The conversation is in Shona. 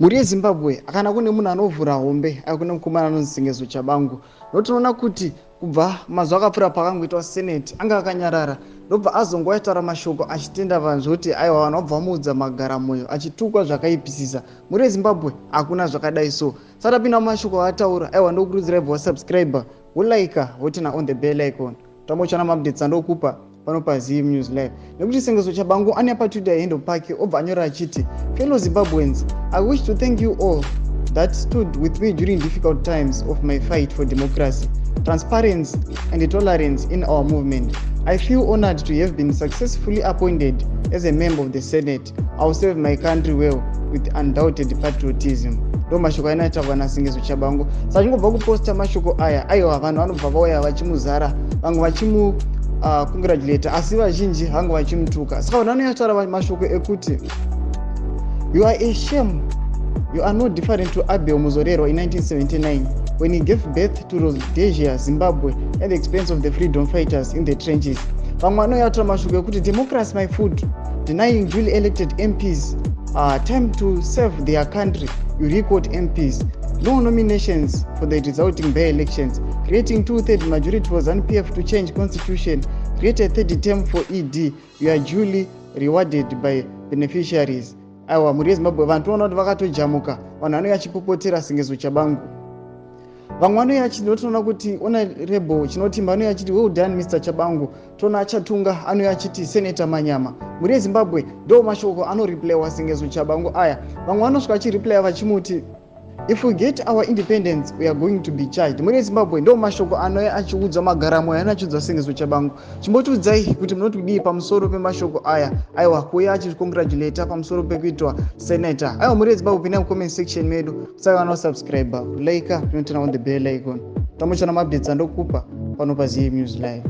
Mhuri yeZimbabwe, kana kune munhu anovhura hombe, akune mukomana anonzi Sengezo Tshabangu. Ndotoona kuti kubva mazuva akapfuura pakangoitwa senate, anga akanyarara, ndobva azongotaura mashoko achitenda vanhu, zvokuti aiwa, vanhu vabva vamuudza magaramoyo, achitukwa zvakaipisisa. Mhuri yeZimbabwe, hakuna zvakadai. So sati apinda mumashoko aataura, aiwa, ndokurudzirai bva wasubscribe, wolike, woturn on the bell icon, tambochana maupdates andokupa pano paZim News Live. Nekuti Sengezo Tshabangu ane paTwitter handle pake, obva anyora achiti, "Fellow Zimbabweans, I wish to thank you all that stood with me during difficult times of my fight for democracy, transparency and tolerance in our movement. I feel honored to have been successfully appointed as a member of the Senate. I will serve my country well with undoubted patriotism." Ndo mashoko ainotaurwa naSengezo Tshabangu. Saka achingobva kuposta mashoko aya, aiwa, vanhu vanobva vauya vachimuzara, vamwe vachimu congratulate, asi vazhinji vange vachimutuka. Saka vanhu vanoyataura mashoko ekuti, "You are a shame. You are no different to Abel Muzorewa in 1979 when he gave birth to Rhodesia Zimbabwe at the expense of the freedom fighters in the trenches." Vamwe vanoyataura mashoko ekuti, "Democracy my foot. Denying duly elected MPs time to serve their country. You record MPs, no nominations for the resulting by elections, creating two-third majority for ZANU-PF to change constitution, create a third term for ED. You are duly rewarded by beneficiaries." Aiwa, mhuri yeZimbabwe, vanhu toona kuti vakatojamuka. Vanhu vanenge vachipopotera Sengezo Tshabangu. Vamwe vanouya achinotoona kuti Honorable Chinotimba anouya achiti, "Well done, Mr Tshabangu." Toona Achatunga anouya achiti, "Senator manyama." Mhuri yeZimbabwe, ndo mashoko anoreplyiwa Sengezo Tshabangu aya. Vamwe vanosvika vachireplya vachimuti, "If we get our independence, we are going to be charged." Mhuri yeZimbabwe, ndo mashoko anouya achiudzwa magaramo ano achiudzwa Sengezo Tshabangu. Chimbotiudzai kuti munoti kudii pamusoro pemashoko aya. Aiwa, kuuya achicongratulata pamusoro pekuitwa senator. Aiwa, mhuri yeZimbabwe, pinai mucomment section medu. Saka vanosubscribe, kulike, kunoturn on the bell icon, tamuchana maupdates andokupa pano paZim News Live.